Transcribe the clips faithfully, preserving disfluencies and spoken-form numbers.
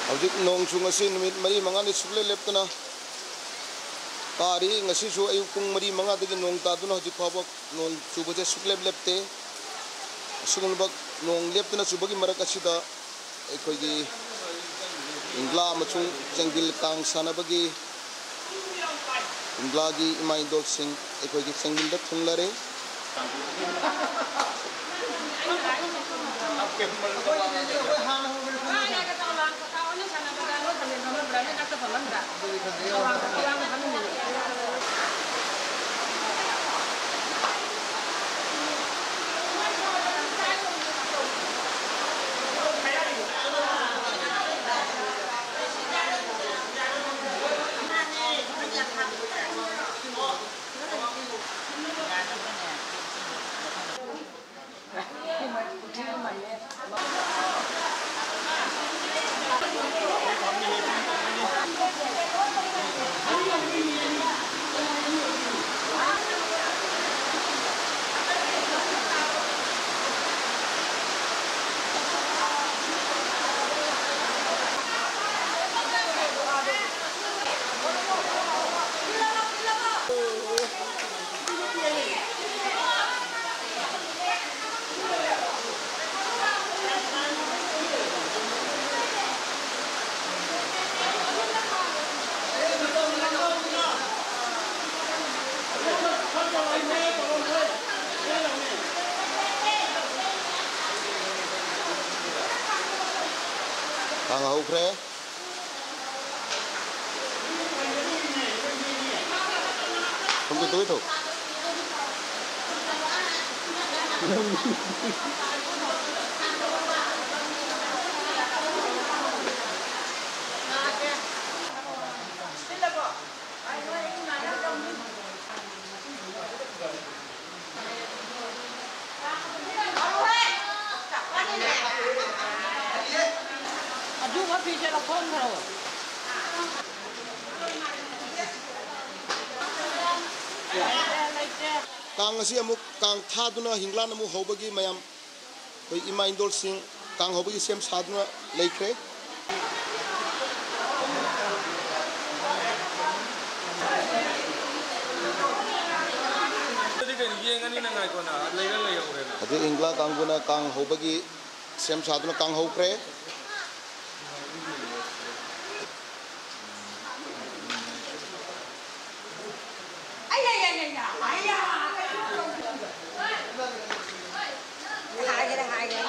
ꯍꯧꯖꯤꯛ ꯅꯣꯡꯁꯨ ꯉꯁꯤ ꯅꯨꯃꯤꯠ ꯃꯔꯤ ꯃꯉꯥꯅꯤ ꯁꯨꯛꯂꯦꯞ ꯂꯦꯞꯇꯅ ꯇꯥꯔꯤ꯫ ꯉꯁꯤꯁꯨ ꯑꯌꯨꯛ ꯄꯨꯡ ꯃꯔꯤ ꯃꯉꯥꯗꯒꯤ ꯅꯣꯡ ꯇꯥꯗꯨꯅ ꯍꯧꯖꯤꯛ ꯐꯥꯎꯕ ꯅꯣꯡ ꯆꯨꯕꯁꯦ ꯁꯨꯛꯂꯦꯞ ꯂꯦꯞꯇꯦ꯫ ꯑꯁꯤꯒꯨꯝꯂꯕ ꯅꯣꯡ ꯂꯦꯞꯇꯅ ꯆꯨꯕꯒꯤ ꯃꯔꯛ ꯑꯁꯤꯗ ꯑꯩꯈꯣꯏꯒꯤ ꯍꯤꯡꯒ꯭ꯂꯥ ꯑꯃꯁꯨꯡ ꯆꯦꯡꯕꯤꯜ ꯀꯥꯡ ꯁꯥꯟꯅꯕꯒꯤ ꯍꯤꯡꯒ꯭ꯂꯥꯒꯤ ꯏꯃꯥ ꯏꯟꯗꯣꯜꯁꯤꯡ ꯑꯩꯈꯣꯏꯒꯤ ꯆꯦꯡꯕꯤꯜꯗ ꯊꯨꯡꯂꯔꯦ꯫ ꯍꯥꯡꯍꯧꯈ꯭ꯔꯦ꯫ ꯊꯨꯝ ꯀꯩ ꯇꯧꯒꯦ ꯇꯧ꯫ ꯑꯗꯨ ꯃꯐꯤꯁꯦ ꯂꯧꯊꯣꯛꯈ꯭ꯔꯣ꯫ ꯀꯥꯡ ꯑꯁꯤ ꯑꯃꯨꯛ ꯀꯥꯡ ꯊꯥꯗꯨꯅ ꯍꯤꯡꯒ꯭ꯂꯥꯟ ꯑꯃꯨꯛ ꯍꯧꯕꯒꯤ ꯃꯌꯥꯝ ꯑꯩꯈꯣꯏ ꯏꯃꯥ ꯏꯟꯗꯣꯜꯁꯤꯡ ꯀꯥꯡ ꯍꯧꯕꯒꯤ ꯁꯦꯝ ꯁꯥꯗꯨꯅ ꯂꯩꯈ꯭ꯔꯦ꯫ ꯂꯩꯔ ꯂꯩꯍꯧꯔꯦꯅ꯫ ꯍꯧꯖꯤꯛ ꯏꯪꯒ꯭ꯂꯥ ꯀꯥꯡꯕꯨꯅ ꯀꯥꯡ ꯍꯧꯕꯒꯤ ꯁꯦꯝ ꯁꯥꯗꯨꯅ ꯀꯥꯡ ꯍꯧꯈ꯭ꯔꯦ꯫ ꯍꯥꯏꯒꯦꯔꯦ, ꯍꯥꯏꯒꯦꯔꯦ꯫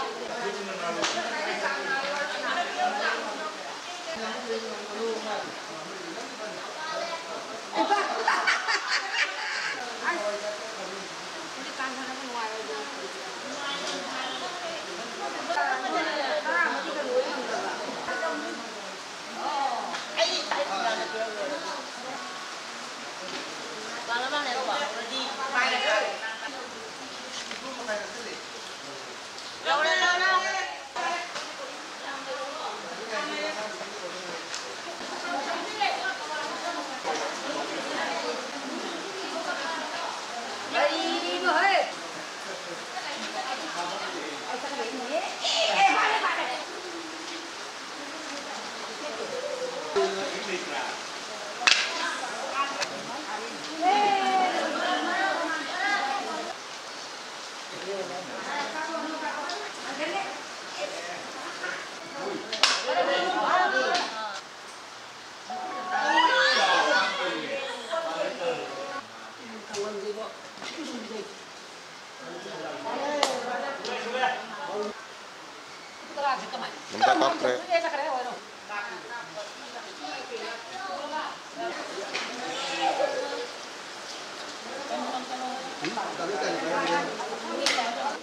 ꯅꯨꯡꯗꯥꯡ ꯀꯥꯞꯈ꯭ꯔꯦ꯫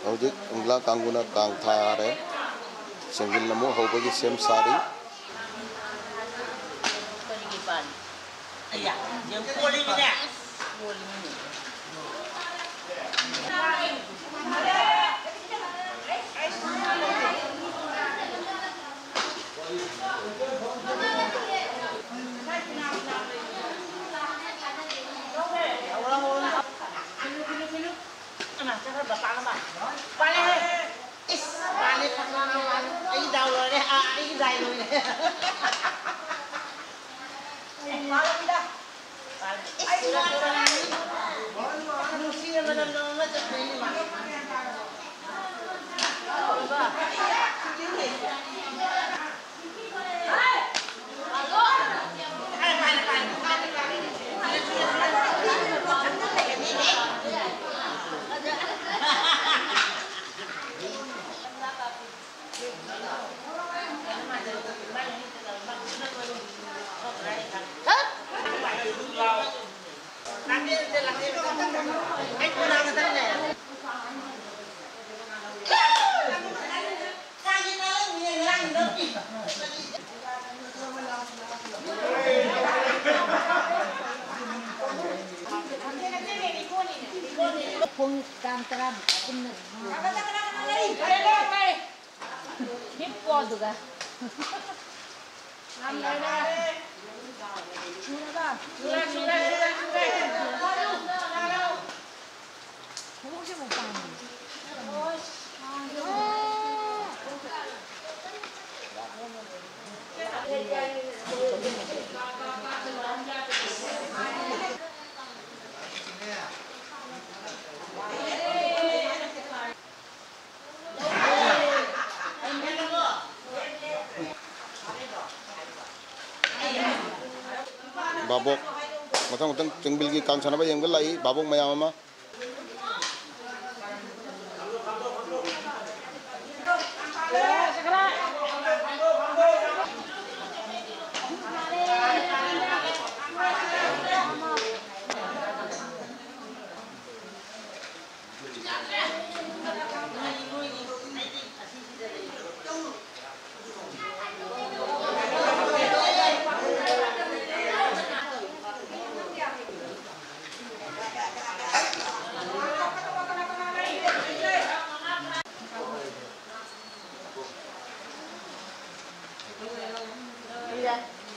ꯍꯧꯖꯤꯛ ꯏꯪꯒ꯭ꯂꯥ ꯀꯥꯡꯕꯨꯅ ꯀꯥꯡ ꯊꯥꯔꯦ꯫ ꯁꯦꯡꯖꯤꯟ ꯑꯃꯨꯛ ꯍꯧꯕꯒꯤ ꯁꯦꯝ ꯁꯥꯔꯤ꯫ ꯀꯔꯤꯒꯤ ꯄꯥꯜꯂꯤ? ꯑꯌꯥ, ꯌꯦꯡꯉꯨ, ꯀꯣꯜꯂꯤꯃꯤꯅꯦ꯫ ꯀꯣꯜꯂꯤꯃꯤꯅꯦ꯫ ꯀꯅꯥ ꯆꯠꯈ꯭ꯔꯕ? ꯄꯥꯜꯂꯝꯕ? ꯄꯥꯜꯂꯦꯍꯦ꯫ ꯏꯁ, ꯄꯥꯜꯂꯦ, ꯄꯥꯜꯂꯦ, ꯄꯥꯜꯂꯦ꯫ ꯑꯩꯒꯤ ꯗꯥꯎ ꯂꯣꯏꯔꯦ꯫ ꯑꯥ, ꯑꯩꯒꯤ ꯗꯥꯏ ꯂꯣꯏꯔꯦ꯫ ꯄꯥꯜꯂꯦ꯫ ꯏꯁ, ꯅꯨꯡꯁꯤꯔꯕ ꯅꯪ꯫ ꯄꯨꯡ ꯇꯥꯡ ꯇꯔꯥꯃꯨꯛ ꯄꯨꯟꯅ ꯍꯤꯞꯄꯣ ꯑꯗꯨꯒ꯫ ꯁꯨꯔꯦ, ꯁꯨꯔꯦ, ꯁꯨꯔꯦ, ꯁꯨꯔꯦ꯫ ꯊꯕꯛꯁꯦ ꯑꯃꯨꯛ ꯄꯥꯝꯗꯦ꯫ ꯚꯥꯕꯣꯛ, ꯃꯊꯪ ꯃꯊꯪ ꯆꯤꯡꯕꯤꯜꯒꯤ ꯀꯥꯡ ꯁꯥꯟꯅꯕ ꯌꯦꯡꯕ ꯂꯥꯛꯏ ꯚꯥꯕꯣꯛ ꯃꯌꯥꯝ ꯑꯃ꯫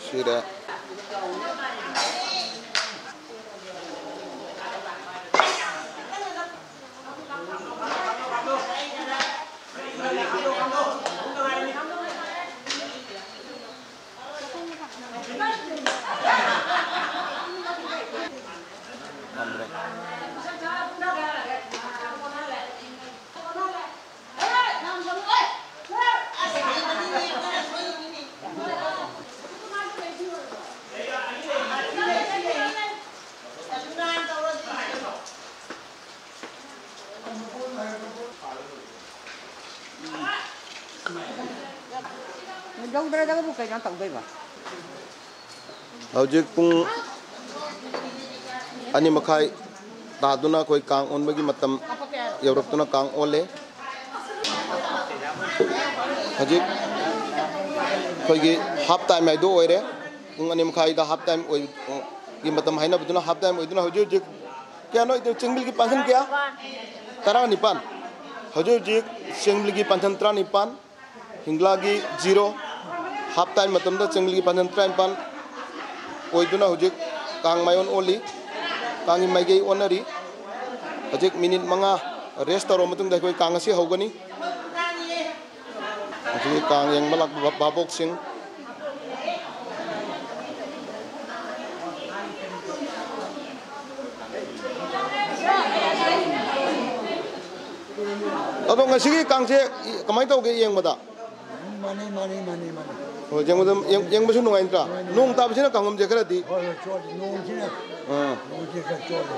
ꯁꯤꯗ꯫ ꯂꯧꯗ꯭ꯔꯒꯕꯨ ꯀꯩꯅꯣ ꯇꯧꯗꯣꯏꯕ? ꯍꯧꯖꯤꯛ ꯄꯨꯡ ꯑꯅꯤ ꯃꯈꯥꯏ ꯇꯥꯗꯨꯅ ꯑꯩꯈꯣꯏ ꯀꯥꯡ ꯑꯣꯟꯕꯒꯤ ꯃꯇꯝ ꯌꯧꯔꯛꯇꯨꯅ ꯀꯥꯡ ꯑꯣꯜꯂꯦ꯫ ꯍꯧꯖꯤꯛ ꯑꯩꯈꯣꯏꯒꯤ half time ꯍꯥꯏꯗꯨ ꯑꯣꯏꯔꯦ꯫ ꯄꯨꯡ ꯑꯅꯤ ꯃꯈꯥꯏꯗ half time ꯑꯣꯏ-, ꯒꯤ ꯃꯇꯝ ꯍꯥꯏꯅꯕꯗꯨꯅ half time ꯑꯣꯏꯗꯨꯅ ꯍꯧꯖꯤꯛ ꯍꯧꯖꯤꯛ ꯀꯌꯥꯅꯣ ꯏꯇꯥꯎ, ꯆꯦꯡꯕꯤꯜꯒꯤ ꯄꯥꯟꯁꯟ ꯀꯌꯥ? ꯇꯔꯥꯅꯤꯄꯥꯟ꯫ ꯍꯧꯖꯤꯛ ꯍꯧꯖꯤꯛ ꯆꯦꯡꯕꯤꯜꯒꯤ ꯄꯥꯟꯁꯟ ꯇꯔꯥꯅꯤꯄꯥꯟ, ꯍꯤꯡꯒ꯭ꯂꯥꯒꯤ zero꯫ Half time ꯃꯇꯝꯗ ꯆꯦꯡꯕꯤꯜꯒꯤ ꯄꯥꯟꯁꯟ ꯇꯔꯥꯅꯤꯄꯥꯟ ꯑꯣꯏꯗꯨꯅ ꯍꯧꯖꯤꯛ ꯀꯥꯡ ꯃꯥꯏꯑꯣꯟ ꯑꯣꯜꯂꯤ꯫ ꯀꯥꯡꯒꯤ ꯃꯥꯏꯀꯩ ꯑꯣꯟꯅꯔꯤ꯫ ꯍꯧꯖꯤꯛ ꯃꯤꯅꯤꯠ ꯃꯉꯥ rest ꯇꯧꯔꯕ ꯃꯇꯨꯡꯗ ꯑꯩꯈꯣꯏ ꯀꯥꯡ ꯑꯁꯤ ꯍꯧꯒꯅꯤ꯫ ꯉꯁꯤꯒꯤ ꯀꯥꯡ ꯌꯦꯡꯕ ꯂꯥꯛꯄ ꯚꯥꯕꯣꯛꯁꯤꯡ꯫ ꯑꯗꯣ ꯉꯁꯤꯒꯤ ꯀꯥꯡꯁꯦ ꯀꯃꯥꯏꯅ ꯇꯧꯒꯦ ꯌꯦꯡꯕꯗ? ꯃꯥꯅꯤ, ꯃꯥꯅꯤ, ꯃꯥꯅꯤ, ꯃꯥꯅꯤ꯫ ꯍꯣꯏ, ꯌꯦꯡꯕꯗ, ꯌꯦꯡ-, ꯌꯦꯡꯕꯁꯨ ꯅꯨꯡꯉꯥꯏ ꯅꯠꯇ꯭ꯔꯥ? ꯅꯨꯡꯉꯥꯏ, ꯅꯨꯡꯉꯥꯏ꯫ ꯅꯣꯡ ꯇꯥꯕꯁꯤꯅ ꯀꯥꯡꯐꯝꯁꯦ ꯈꯔꯗꯤ꯫ ꯍꯣꯏ, ꯍꯣꯏ, ꯆꯣꯠꯂꯤ꯫ ꯅꯣꯡꯁꯤꯅ, ꯑꯥ꯫ ꯅꯣꯡꯁꯤ ꯈꯔ ꯆꯣꯠꯂꯤ꯫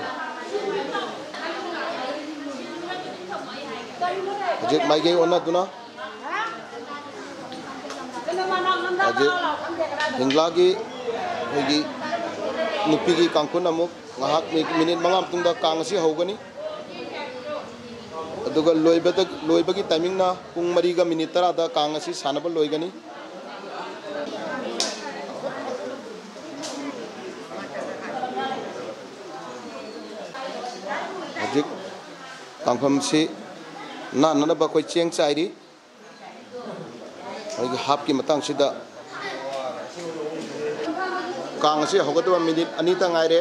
ꯍꯧꯖꯤꯛ ꯃꯥꯏꯀꯩ ꯑꯣꯟꯅꯗꯨꯅ ꯍꯧꯖꯤꯛ ꯍꯤꯡꯒ꯭ꯂꯥꯒꯤ ꯑꯩꯈꯣꯏꯒꯤ ꯅꯨꯄꯤꯒꯤ ꯀꯥꯡꯈꯨꯟ ꯑꯃꯨꯛ ꯉꯥꯏꯍꯥꯛ ꯃꯤ-, ꯃꯤꯅꯤꯠ ꯃꯉꯥ ꯃꯇꯨꯡꯗ ꯀꯥꯡ ꯑꯁꯤ ꯍꯧꯒꯅꯤ꯫ ꯑꯗꯨꯒ ꯂꯣꯏꯕꯗ, ꯂꯣꯏꯕꯒꯤ timingꯅ ꯄꯨꯡ ꯃꯔꯤꯒ ꯃꯤꯅꯤꯠ ꯇꯔꯥꯗ ꯀꯥꯡ ꯑꯁꯤ ꯁꯥꯟꯅꯕ ꯂꯣꯏꯒꯅꯤ꯫ ꯍꯧꯖꯤꯛ ꯀꯥꯡꯐꯝꯁꯤ ꯅꯥꯟꯅꯅꯕ ꯑꯩꯈꯣꯏ ꯆꯦꯡ ꯆꯥꯏꯔꯤ꯫ ꯑꯩꯈꯣꯏꯒꯤ halfꯀꯤ ꯃꯇꯥꯡꯁꯤꯗ ꯀꯥꯡ ꯑꯁꯤ ꯍꯧꯒꯗꯕ ꯃꯤꯅꯤꯠ ꯑꯅꯤꯇ ꯉꯥꯏꯔꯦ꯫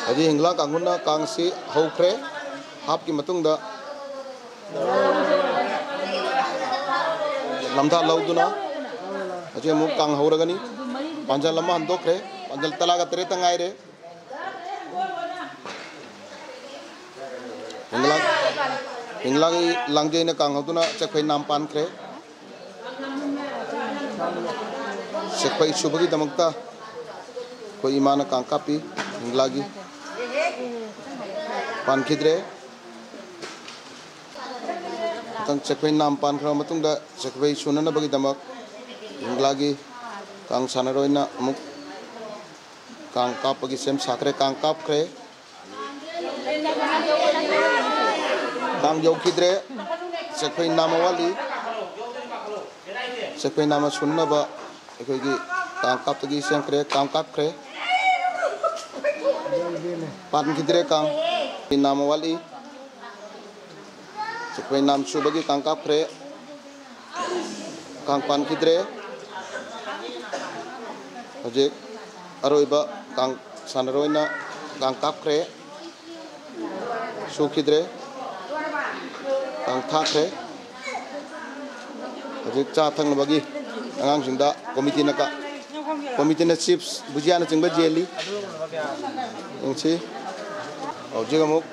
ꯍꯧꯖꯤꯛ ꯍꯤꯡꯒ꯭ꯂꯥ ꯀꯥꯡꯕꯨꯅ ꯀꯥꯡ ꯑꯁꯤ ꯍꯧꯈ꯭ꯔꯦ꯫ Halfꯀꯤ ꯃꯇꯨꯡꯗ ꯂꯝꯊꯥ ꯂꯧꯗꯨꯅ ꯍꯧꯖꯤꯛ ꯑꯃꯨꯛ ꯀꯥꯡ ꯍꯧꯔꯒꯅꯤ꯫ ꯄꯥꯟꯖꯜ ꯑꯃ ꯍꯟꯗꯣꯛꯈ꯭ꯔꯦ꯫ ꯄꯥꯟꯖꯜ ꯇꯔꯥꯒ ꯇꯔꯦꯠꯇ ꯉꯥꯏꯔꯦ꯫ ꯍꯤꯡꯒ꯭ꯂꯥ-, ꯍꯤꯡꯒ꯭ꯂꯥꯒꯤ ꯂꯥꯡꯖꯩꯅ ꯀꯥꯡꯍꯧꯗꯨꯅ ꯆꯦꯛꯐꯩ ꯅꯥꯝ ꯄꯥꯟꯈ꯭ꯔꯦ꯫ ꯆꯦꯛꯐꯩ ꯁꯨꯕꯒꯤꯗꯃꯛꯇ ꯑꯩꯈꯣꯏ ꯏꯃꯥꯅ ꯀꯥꯡ ꯀꯥꯞꯄꯤ꯫ ꯍꯤꯡꯒ꯭ꯂꯥꯒꯤ ꯄꯥꯟꯈꯤꯗ꯭ꯔꯦ꯫ ꯃꯊꯪ ꯆꯦꯛꯐꯩ ꯅꯥꯝ ꯄꯥꯟꯈ꯭ꯔꯕ ꯃꯇꯨꯡꯗ ꯆꯦꯛꯐꯩ ꯁꯨꯅꯅꯕꯒꯤꯗꯃꯛ ꯍꯤꯡꯒ꯭ꯂꯥꯒꯤ ꯀꯥꯡ ꯁꯥꯟꯅꯔꯣꯏꯅ ꯑꯃꯨꯛ ꯀꯥꯡ ꯀꯥꯞꯄꯒꯤ ꯁꯦꯝ ꯁꯥꯈ꯭ꯔꯦ꯫ ꯀꯥꯡ ꯀꯥꯞꯈ꯭ꯔꯦ꯫ ꯀꯥꯡ ꯌꯧꯈꯤꯗ꯭ꯔꯦ꯫ ꯆꯦꯛꯐꯩ ꯅꯥꯝꯃ ꯋꯥꯠꯂꯤ꯫ ꯆꯦꯛꯐꯩ ꯅꯥꯝꯃ ꯁꯨꯅꯅꯕ ꯑꯩꯈꯣꯏꯒꯤ ꯀꯥꯡ ꯀꯥꯞꯇꯒꯤ ꯁꯦꯝꯈ꯭ꯔꯦ, ꯀꯥꯡ ꯀꯥꯞꯈ꯭ꯔꯦ꯫ ꯄꯥꯟꯈꯤꯗ꯭ꯔꯦ ꯀꯥꯡ꯫ ꯅꯥꯝꯃ ꯋꯥꯠꯂꯤ꯫ ꯆꯦꯛꯐꯩ ꯅꯥꯝ ꯁꯨꯕꯒꯤ ꯀꯥꯡ ꯀꯥꯞꯈ꯭ꯔꯦ꯫ ꯀꯥꯡ ꯄꯥꯟꯈꯤꯗ꯭ꯔꯦ꯫ ꯍꯧꯖꯤꯛ ꯑꯔꯣꯏꯕ ꯀꯥꯡ ꯁꯥꯟꯅꯔꯣꯏꯅ ꯀꯥꯡ ꯀꯥꯞꯈ꯭ꯔꯦ꯫ ꯁꯨꯈꯤꯗ꯭ꯔꯦ꯫ ꯀꯥꯡ ꯊꯥꯈ꯭ꯔꯦ꯫ ꯍꯧꯖꯤꯛ ꯆꯥ ꯊꯛꯅꯕꯒꯤ ꯑꯉꯥꯡꯁꯤꯡꯗ ꯀꯣꯃꯤꯇꯤꯅ ꯀ-, ꯀꯣꯃꯤꯇꯤꯅ ꯆꯤꯞꯁ, ꯕꯨꯖꯤꯌꯥꯅꯆꯤꯡꯕ ꯌꯦꯜꯂꯤ꯫ ꯌꯦꯡꯁꯤ꯫ ꯍꯧꯖꯤꯛ ꯑꯃꯨꯛ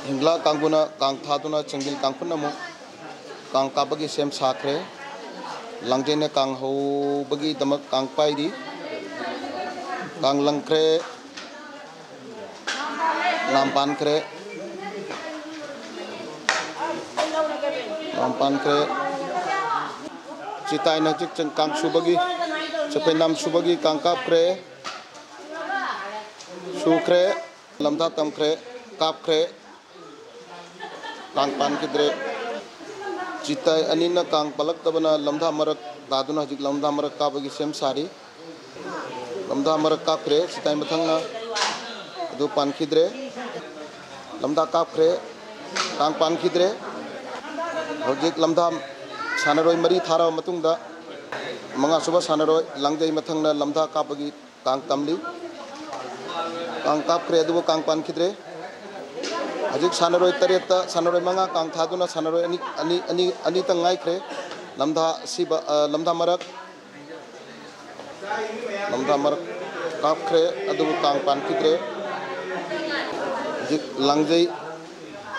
ꯍꯤꯡꯒ꯭ꯂꯥ ꯀꯥꯡꯕꯨꯅ ꯀꯥꯡ ꯊꯥꯗꯨꯅ ꯆꯪꯕꯤꯜ ꯀꯥꯡꯈꯨꯠꯅ ꯑꯃꯨꯛ ꯀꯥꯡ ꯀꯥꯞꯄꯒꯤ ꯁꯦꯝ ꯁꯥꯈ꯭ꯔꯦ꯫ ꯂꯥꯡꯖꯩꯅ ꯀꯥꯡ ꯍꯧꯕꯒꯤꯗꯃꯛ ꯀꯥꯡ ꯄꯥꯏꯔꯤ꯫ ꯀꯥꯡ ꯂꯪꯈ꯭ꯔꯦ꯫ ꯅꯥꯝ ꯄꯥꯟꯈ꯭ꯔꯦ꯫ ꯅꯥꯝ ꯄꯥꯟꯈ꯭ꯔꯦ꯫ ꯆꯤꯇꯥꯏꯅ ꯍꯧꯖꯤꯛ ꯆꯪ-, ꯀꯥꯡ ꯁꯨꯕꯒꯤ, ꯆꯦꯛꯐꯩ ꯅꯥꯝ ꯁꯨꯕꯒꯤ ꯀꯥꯡ ꯀꯥꯞꯈ꯭ꯔꯦ꯫ ꯁꯨꯈ꯭ꯔꯦ꯫ ꯂꯝꯊꯥ ꯇꯝꯈ꯭ꯔꯦ꯫ ꯀꯥꯞꯈ꯭ꯔꯦ꯫ ꯀꯥꯡ ꯄꯥꯟꯈꯤꯗ꯭ꯔꯦ꯫ ꯆꯤꯇꯥꯏ ꯑꯅꯤꯅ ꯀꯥꯡ ꯄꯜꯂꯛꯇꯕꯅ ꯂꯝꯊꯥ ꯃꯔꯛ ꯇꯥꯗꯨꯅ ꯍꯧꯖꯤꯛ ꯂꯝꯊꯥ ꯃꯔꯛ ꯀꯥꯞꯄꯒꯤ ꯁꯦꯝ ꯁꯥꯔꯤ꯫ ꯂꯝꯊꯥ ꯃꯔꯛ ꯀꯥꯞꯈ꯭ꯔꯦ ꯆꯤꯇꯥꯏ ꯃꯊꯪꯅ, ꯑꯗꯨ ꯄꯥꯟꯈꯤꯗ꯭ꯔꯦ꯫ ꯂꯝꯊꯥ ꯀꯥꯞꯈ꯭ꯔꯦ, ꯀꯥꯡ ꯄꯥꯟꯈꯤꯗ꯭ꯔꯦ꯫ ꯍꯧꯖꯤꯛ ꯂꯝꯊꯥ ꯁꯥꯟꯅꯔꯣꯏ ꯃꯔꯤ ꯊꯥꯔꯕ ꯃꯇꯨꯡꯗ, ꯃꯉꯥꯁꯨꯕ ꯁꯥꯟꯅꯔꯣꯏ ꯂꯥꯡꯖꯩ ꯃꯊꯪꯅ ꯂꯝꯊꯥ ꯀꯥꯞꯄꯒꯤ ꯀꯥꯡ ꯇꯝꯂꯤ꯫ ꯀꯥꯡ ꯀꯥꯞꯈ꯭ꯔꯦ, ꯑꯗꯨꯕꯨ ꯀꯥꯡ ꯄꯥꯟꯈꯤꯗ꯭ꯔꯦ꯫ ꯍꯧꯖꯤꯛ ꯁꯥꯟꯅꯔꯣꯏ ꯇꯔꯦꯠꯇ ꯁꯥꯟꯅꯔꯣꯏ ꯃꯉꯥ ꯀꯥꯡ ꯊꯥꯗꯨꯅ ꯁꯥꯟꯅꯔꯣꯏ ꯑꯅꯤ, ꯑꯅꯤ, ꯑꯅꯤ, ꯑꯅꯤꯇꯪ ꯉꯥꯏꯈ꯭ꯔꯦ꯫ ꯂꯝꯊꯥ ꯁꯤꯕ, ꯑ, ꯂꯝꯊꯥ ꯃꯔꯛ, ꯂꯝꯊꯥ ꯃꯔꯛ ꯀꯥꯞꯈ꯭ꯔꯦ, ꯑꯗꯨꯕꯨ ꯀꯥꯡ ꯄꯥꯟꯈꯤꯗ꯭ꯔꯦ꯫ ꯍꯧꯖꯤꯛ ꯂꯥꯡꯖꯩ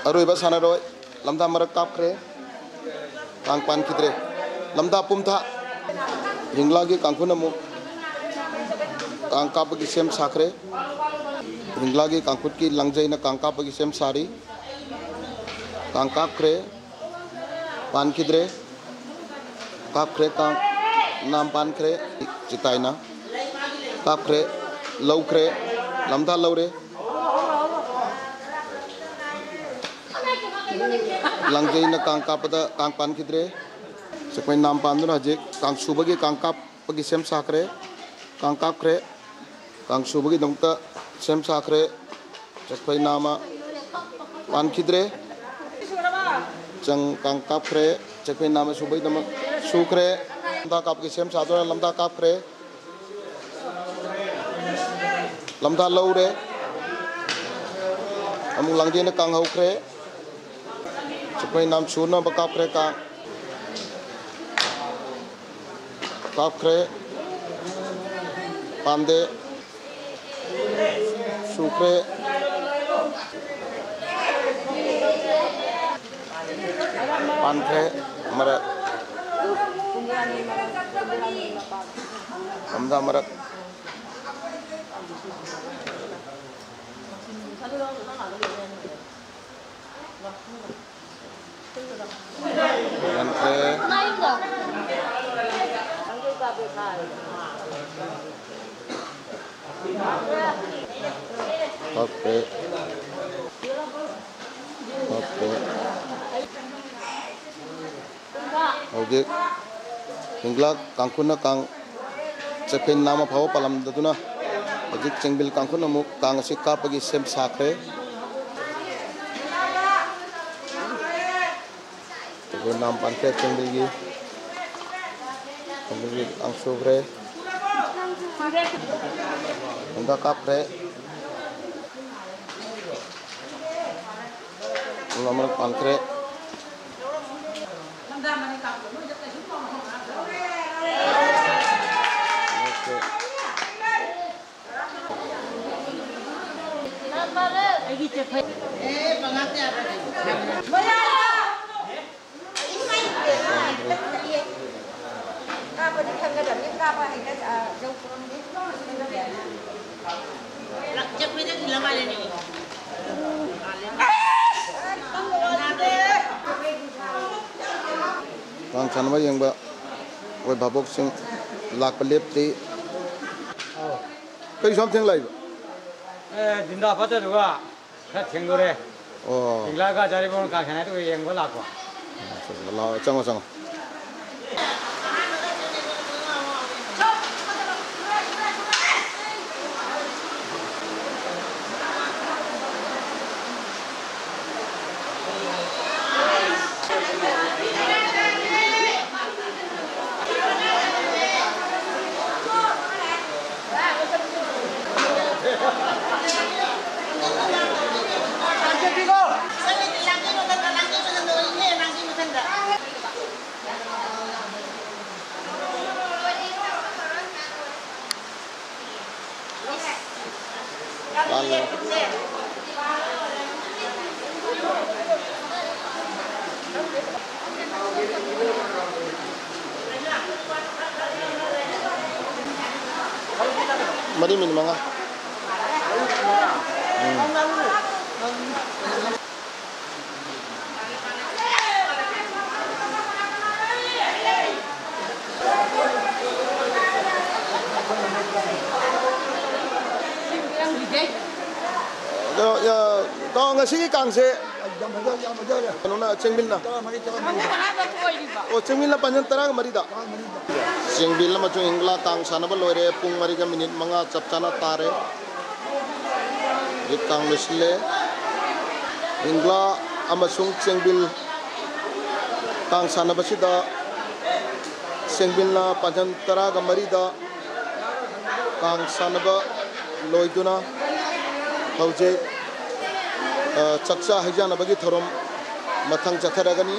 ꯑꯔꯣꯏꯕ ꯁꯥꯟꯅꯔꯣꯏ ꯂꯝꯊꯥ ꯃꯔꯛ ꯀꯥꯞꯈ꯭ꯔꯦ꯫ ꯀꯥꯡ ꯄꯥꯟꯈꯤꯗ꯭ꯔꯦ꯫ ꯂꯝꯊꯥ ꯄꯨꯝꯊꯥ꯫ ꯍꯤꯡꯂꯥꯒꯤ ꯀꯥꯡꯈꯨꯠ ꯑꯃꯨꯛ ꯀꯥꯡ ꯀꯥꯞꯄꯒꯤ ꯁꯦꯝ ꯁꯥꯈ꯭ꯔꯦ꯫ ꯍꯤꯡꯂꯥꯒꯤ ꯀꯥꯡꯈꯨꯠꯀꯤ ꯂꯥꯡꯖꯩꯅ ꯀꯥꯡ ꯀꯥꯞꯄꯒꯤ ꯁꯦꯝ ꯁꯥꯔꯤ꯫ ꯀꯥꯡ ꯀꯥꯞꯈ꯭ꯔꯦ꯫ ꯄꯥꯟꯈꯤꯗ꯭ꯔꯦ꯫ ꯀꯥꯞꯈ꯭ꯔꯦ ꯀꯥꯡ꯫ ꯅꯥꯝ ꯄꯥꯟꯈ꯭ꯔꯦ꯫ ꯆꯤꯇꯥꯏꯅ ꯀꯥꯞꯈ꯭ꯔꯦ꯫ ꯂꯧꯈ꯭ꯔꯦ꯫ ꯂꯝꯊꯥ ꯂꯧꯔꯦ꯫ ꯂꯥꯡꯖꯩꯅ ꯀꯥꯡ ꯀꯥꯞꯄꯗ ꯀꯥꯡ ꯄꯥꯟꯈꯤꯗ꯭ꯔꯦ꯫ ꯆꯦꯛꯄꯩ ꯅꯥꯝ ꯄꯥꯟꯗꯨꯅ ꯍꯧꯖꯤꯛ ꯀꯥꯡ ꯁꯨꯕꯒꯤ ꯀꯥꯡ ꯀꯥꯞꯄꯒꯤ ꯁꯦꯝ ꯁꯥꯈ꯭ꯔꯦ꯫ ꯀꯥꯡ ꯀꯥꯞꯈ꯭ꯔꯦ꯫ ꯀꯥꯡ ꯁꯨꯕꯒꯤꯗꯃꯛꯇ ꯁꯦꯝ ꯁꯥꯈ꯭ꯔꯦ꯫ ꯆꯦꯛꯄꯩ ꯅꯥꯝ ꯄꯥꯟꯈꯤꯗ꯭ꯔꯦ꯫ ꯆꯪ ꯀꯥꯡ ꯀꯥꯞꯈ꯭ꯔꯦ꯫ ꯆꯦꯛꯄꯩ ꯅꯥꯝ ꯁꯨꯕꯒꯤꯗꯃꯛ ꯁꯨꯈ꯭ꯔꯦ꯫ ꯂꯝꯗꯥ ꯀꯥꯞꯄꯒꯤ ꯁꯦꯝ ꯁꯥꯗꯨꯅ ꯂꯝꯗꯥ ꯀꯥꯞꯈ꯭ꯔꯦ꯫ ꯂꯝꯗꯥ ꯂꯧꯔꯦ꯫ ꯑꯃꯨꯛ ꯂꯥꯡꯖꯦꯜꯅ ꯀꯥꯡ ꯍꯧꯈ꯭ꯔꯦ꯫ ꯆꯦꯛꯄꯩ ꯅꯥꯝ ꯁꯨꯅꯕ ꯀꯥꯞꯈ꯭ꯔꯦ ꯀꯥꯡ꯫ ꯀꯥꯞꯈ꯭ꯔꯦ꯫ ꯄꯥꯟꯗꯦ꯫ ꯁꯨꯈ꯭ꯔꯦ꯫ ꯄꯥꯟꯈ꯭ꯔꯦ꯫ ꯃꯔꯛ꯫ ꯂꯝꯗꯥ ꯃꯔꯛ꯫ ꯌꯥꯟꯈ꯭ꯔꯦ꯫ ꯀꯛꯈ꯭ꯔꯦ꯫ ꯀꯛꯈ꯭ꯔꯦ꯫ ꯍꯧꯖꯤꯛ ꯍꯤꯡꯒ꯭ꯂꯥꯛ ꯀꯥꯡꯈꯨꯅ ꯀꯥꯡ ꯆꯦꯛꯐꯩ ꯅꯥꯝ ꯐꯥꯎꯕ ꯄꯥꯜꯂꯝꯗꯗꯨꯅ ꯍꯧꯖꯤꯛ ꯆꯦꯡꯕꯤꯜ ꯀꯥꯡꯈꯨꯅ ꯑꯃꯨꯛ ꯀꯥꯡ ꯑꯁꯤ ꯀꯥꯞꯄꯒꯤ ꯁꯦꯝ ꯁꯥꯈ꯭ꯔꯦ꯫ ꯆꯦꯡꯕꯤꯜ ꯅꯥꯝ ꯄꯥꯟꯈ꯭ꯔꯦ ꯆꯦꯡꯕꯤꯜꯒꯤ꯫ ꯆꯦꯡꯕꯤꯜꯒꯤ ꯀꯥꯡ ꯁꯨꯈ꯭ꯔꯦ꯫ ꯍꯟꯗꯛ ꯀꯥꯞꯈ꯭ꯔꯦ꯫ ꯑꯃ ꯄꯥꯟꯈ꯭ꯔꯦ꯫ ꯀꯥꯡ ꯁꯥꯟꯅꯕ ꯌꯦꯡꯕ ꯑꯩꯈꯣꯏ ꯚꯥꯕꯣꯛꯁꯤꯡ ꯂꯥꯛꯄ ꯂꯦꯞꯇꯦ꯫ ꯀꯩ ꯁꯨꯝ ꯊꯦꯡꯂꯛꯏꯕ? ꯑꯦ, ꯗꯤꯟꯗꯥ ꯐꯠꯇꯗꯨꯒ ꯈꯔ ꯊꯦꯡꯗꯣꯔꯦ꯫ ꯑꯣ꯫ ꯂꯤꯛꯂꯥꯒ ꯖꯥꯔꯤꯕꯣꯟ ꯀꯥꯡꯁꯥꯟ ꯍꯥꯏꯗꯣ ꯌꯦꯡꯕ ꯂꯥꯛꯄ꯫ ꯂꯥꯛꯑꯣ, ꯆꯪꯉꯣ, ꯆꯪꯉꯣ꯫ ꯃꯔꯤ ꯃꯤꯅꯤꯠ ꯃꯉꯥ꯫ ꯎꯝ꯫ ꯑꯗꯣ, ꯑ, ꯏꯇꯥꯎ, ꯉꯁꯤꯒꯤ ꯀꯥꯡꯁꯦ ꯌꯥꯝ ꯐꯖ-, ꯌꯥꯝ ꯐꯖꯔꯦ꯫ ꯀꯩꯅꯣꯅ, ꯆꯦꯡꯃꯤꯜꯅ? ꯇꯔꯥꯃꯔꯤ, ꯇꯔꯥꯃꯔꯤ꯫ ꯑꯣ, ꯆꯦꯡꯃꯤꯜꯅ ꯄꯥꯟꯖꯟ ꯇꯔꯥꯒ ꯃꯔꯤꯗ꯫ ꯆꯦꯡꯕꯤꯜ ꯑꯃꯁꯨꯡ ꯍꯤꯡꯒ꯭ꯂꯥ ꯀꯥꯡ ꯁꯥꯟꯅꯕ ꯂꯣꯏꯔꯦ꯫ ꯄꯨꯡ ꯃꯔꯤꯒ ꯃꯤꯅꯤꯠ ꯃꯉꯥ ꯆꯞ ꯆꯥꯅ ꯇꯥꯔꯦ꯫ ꯍꯧꯖꯤꯛ ꯀꯥꯡ ꯂꯣꯏꯁꯤꯜꯂꯦ꯫ ꯍꯤꯡꯒ꯭ꯂꯥ ꯑꯃꯁꯨꯡ ꯆꯦꯡꯕꯤꯜ ꯀꯥꯡ ꯁꯥꯟꯅꯕꯁꯤꯗ ꯆꯦꯡꯕꯤꯜꯅ ꯄꯥꯟꯖꯟ ꯇꯔꯥꯒ ꯃꯔꯤꯗ ꯀꯥꯡ ꯁꯥꯟꯅꯕ ꯂꯣꯏꯗꯨꯅ ꯍꯧꯖꯤꯛ, ꯑ, ꯆꯥꯛꯆꯥ ꯍꯩꯖꯥꯟꯅꯕꯒꯤ ꯊꯧꯔꯝ ꯃꯊꯪ ꯆꯠꯊꯔꯒꯅꯤ꯫